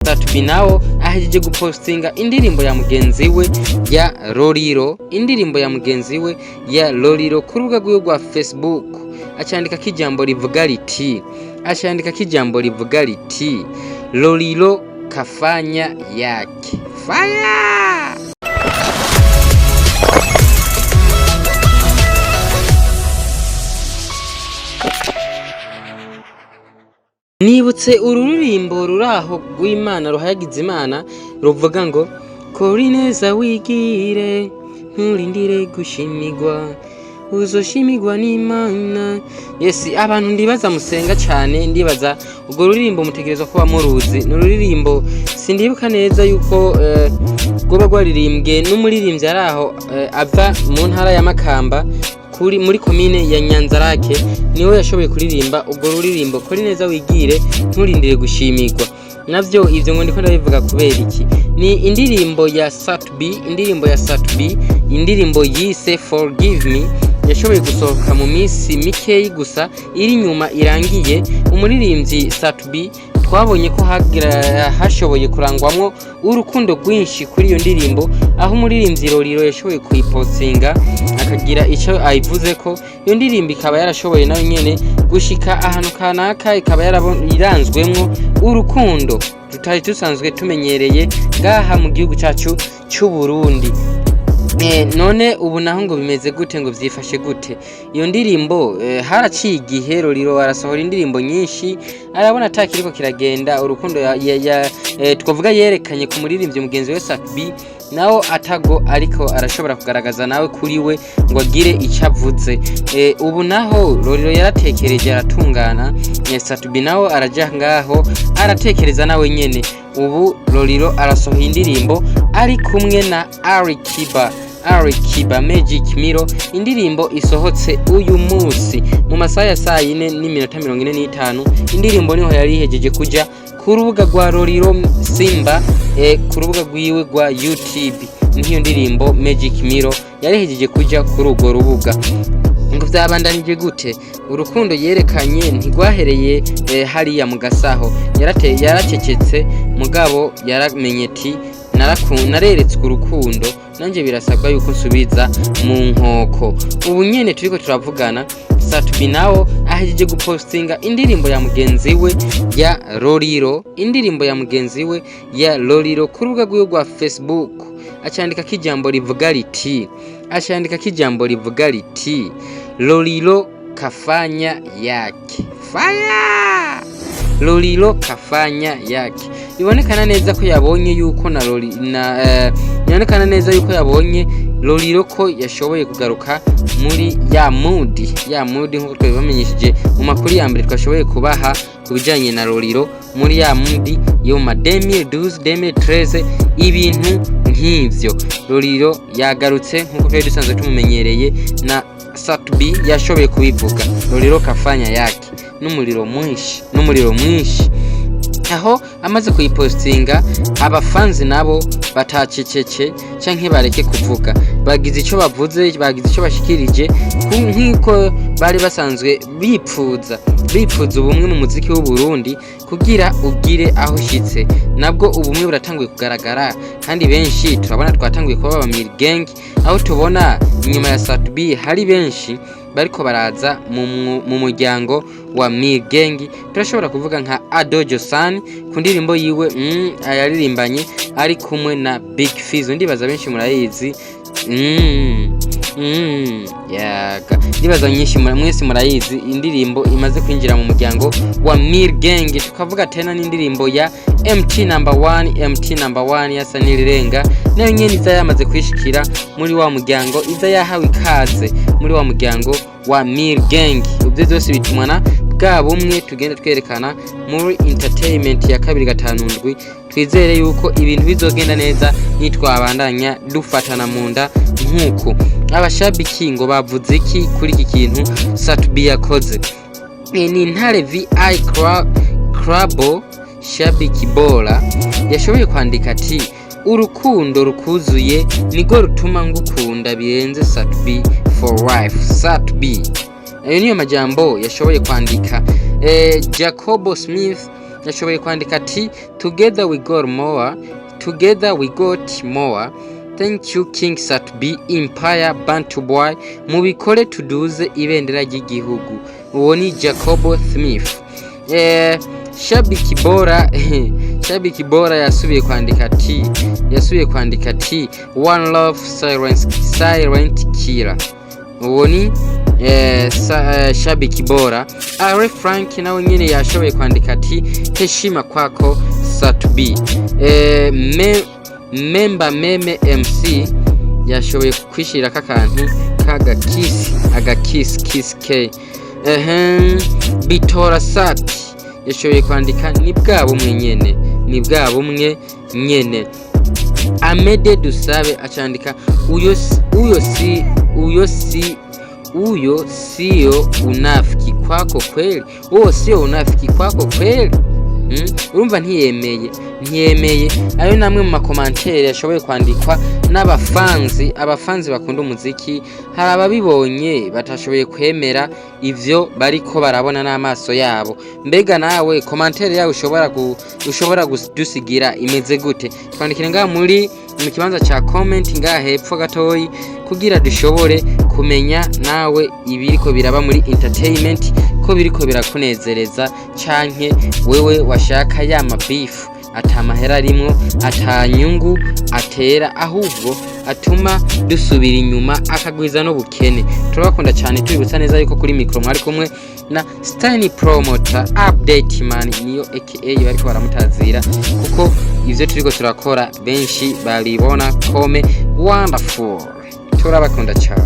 Sat-B nawo ahejeje gupostinga indirimbo ya mugenzi we ya Lolilo, indirimbo ya mugenzi we ya Lolilo ku rubuga rwiwe rwa Facebook, acandika kijambo rivuga riti: "Lolilo kafanya yake fire." Nibutse ururirimbo ruraho rw'Imana ruhayagiza Imana ruvuga ngo: "Kora ineza wigire, nturindire gushimigwa, uzoshimigwa n'Imana." Yes, abantu ndibaza musenga cyane, ndibaza urwo ruririmbo mutegerezwa kuba muruzi. Ni ururirimbo sindibuka neza yuko rwoba rwaririmbwe n'umuririmbyi ari aho ava mu ntara ya Makamba kuri muri komine ya Nyanzarake, niwe yashoboye kuririmba urwo ruririmbo "Kora neza wigire, nturindire gushimirwa". Navyo ivyo ngo ndiko ndabivuga kubera iki? Ni indirimbo ya Sat-B, indirimbo ya Sat-B, indirimbo yise "Forgive Me", yashoboye gusohoka mu minsi mikeyi gusa iri nyuma irangiye. Umuririmbyi Sat-B twabonye ko hashoboye kurangwamwo urukundo rwinshi kuri iyo ndirimbo, aho umuririmbyi Lolilo yashoboye kuyipostinga akagira icyo ayivuze ko iyo ndirimbo ikaba yarashoboye nayo nyene gushika ahantu kanaka, ikaba iranzwemwo urukundo tutari dusanzwe tumenyereye ngaha mu gihugu cyacu cy'u Burundi. None ubu naho ngo bimeze gute, ngo vyifashe gute iyo ndirimbo? Haraciye igihe Lolilo arasohora indirimbo nyinshi, arabona atakiriko kiragenda, urukundo ya twavuga yerekanye ku muririmbyi mugenzi we Sat-B nawo atago ariko arashobora kugaragaza nawe kuri we ngo agire icyo avuze. Ubu naho Lolilo yaratekereje aratungana, Sat-B nawe araja ngaho aratekereza nawe nyene. Ubu Lolilo arasohoye indirimbo ari kumwe na Ali Kiba, Ali Kiba "Magic Mirror", indirimbo isohotse uyu munsi mu masaha ya saa 4:45. Indirimbo niho yari ihejeje kuja ku rubuga rwa Lolilo Simba, ku rubuga rwiwe rwa YouTube, niyo ndirimbo "Magic Mirror" yari ihejeje kuja kuri urwo rubuga. Ngo vyabandanije gute? Urukundo yerekanye ntigwahereye hariya mu gasaho. Yaracecetse, mugabo yaramenye ati: "Nareretswe urukundo, nanjye birasabwa yuko nsubiza mu nkoko." Ubu nyene turiko turavugana, Sat-B nawo ahejeje gupostinga indirimbo ya mugenzi we ya Lolilo, indirimbo ya mugenzi we ya Lolilo ku rubuga rwiwe rwa Facebook, acandika kijambo rivuga riti: "Lolilo kafanya yake fire, Lolilo kafanya yake." Bibonekana neza ko yabonye yuko na Loli na bibonekana neza yuko yabonye Lolilo ko yashoboye kugaruka muri ya mood, ya mood nkuko twabibamenyesheje mu makuru ya mbere twashoboye kubaha ku bijanye na Lolilo, muri ya mood yo ma 2012, 2013, ibintu nk'ivyo. Lolilo yagarutse nkuko twari dusanzwe tumumenyereye, na Sat-B yashoboye kubivuga: "Lolilo kafanya yake", n'umuriro mwinshi, n'umuriro mwinshi. Aho amaze kuyipostinga, abafanzi nabo batacecece canke bareke kuvuga, bagize ico bavuze, bagize ico bashikirije nk'uko bari basanzwe bipfuza ubumwe mu muziki w'u Burundi kugira ugire aho ushitse. Nabwo ubumwe buratanguye kugaragara, kandi benshi turabona twatanguye kuba aba Mil Gang, aho tubona inyuma ya Sat-B hari benshi bariko baraza mu muryango wa Mil Gang. Turashobora kuvuga nka Ado Josan ku ndirimbo yiwe yaririmbanye ari kumwe na Big Fizzo, ndibaza benshi murayizi. Yaga ndibaza nyinshi mwese murayizi, indirimbo imaze kwinjira mu muryango wa Mil Gang. Tukavuga tena n'indirimbo ya MT number 1, MT number 1 ya Sanirirenga, nayo nyene iza yamaze kwishikira muri wa muryango, iza yahawe ikaze muri wa muryango wa Mil Gang. Ibyo byose bitumwa na bwa bumwe tugenda twerekana muri entertainment ya 257. Twizere yuko ibintu bizogenda neza nitwabandanya dufatana mu nda nk'uko. Abashabiki ngo bavuze iki kuri iki kintu Sat-B yakoze? Ni Ntare VI Crabo Shabiki Bora yashoboye kwandika ati: "Urukundo rukuzuye nirwo rutuma ngukunda birenze, Sat-B for life, Sat-B." Ayo niyo majambo yashoboye kwandika. Jacobo Smith. Yashoboye kwandika ati: "Together we got more, together we got more. Thank you, King Sat B, Empire Bantu Boy, mubikore tuduze ibendera ry'igihugu." Uwo ni Jacobo Smith. Shabiki Bora, Shabiki Bora yasubiye kwandika ati: "One love, silent, silent killer." Uwo ni Shabiki Bora. Are Frank nawe nyene yashoboye kwandika ati: "Heshima kwako, Sat B." Memba Meme MC yashoboye kwishirako akantu k'agakisi, agakisi kisi k. Ehem, Bitora Sat yashoboye kwandika: "Ni bwa bumwe nyene, ni bwa bumwe nyene." Amede Dusabe acandika: "Uyo uyo si uyo si uyo sio unafiki kwako kweli, uwo sio unafiki kwako kweli?" Urumva ntiyemeye, ntiyemeye. Ayo namwe mu ma commentaires yashoboye kwandikwa n'abafanzi, abafanzi bakunda umuziki. Hari ababibonye batashoboye kwemera ivyo bariko barabona n'amaso yabo. Mbega nawe commentaire yawe ushobora kudusigira imeze gute? Twandikire ngaha mu kibanza ca comment ngaha hepfo gatoyi, kugira dushobore kumenya nawe ibiriko biraba muri entertainment, ko biriko birakunezereza, canke wewe washaka ya ma beef ata mahera arimwo, ata nyungu atera, ahubwo atuma dusubira inyuma, akagwiza n'ubukene. Turabakunda cyane. Tubibutsa neza yuko kuri micro mwari kumwe na Stani Promoter Update Man, niyo aka bariko baramutazira, kuko ivyo turiko turakora benshi baribona comme wonderful. Turabakunda cyane.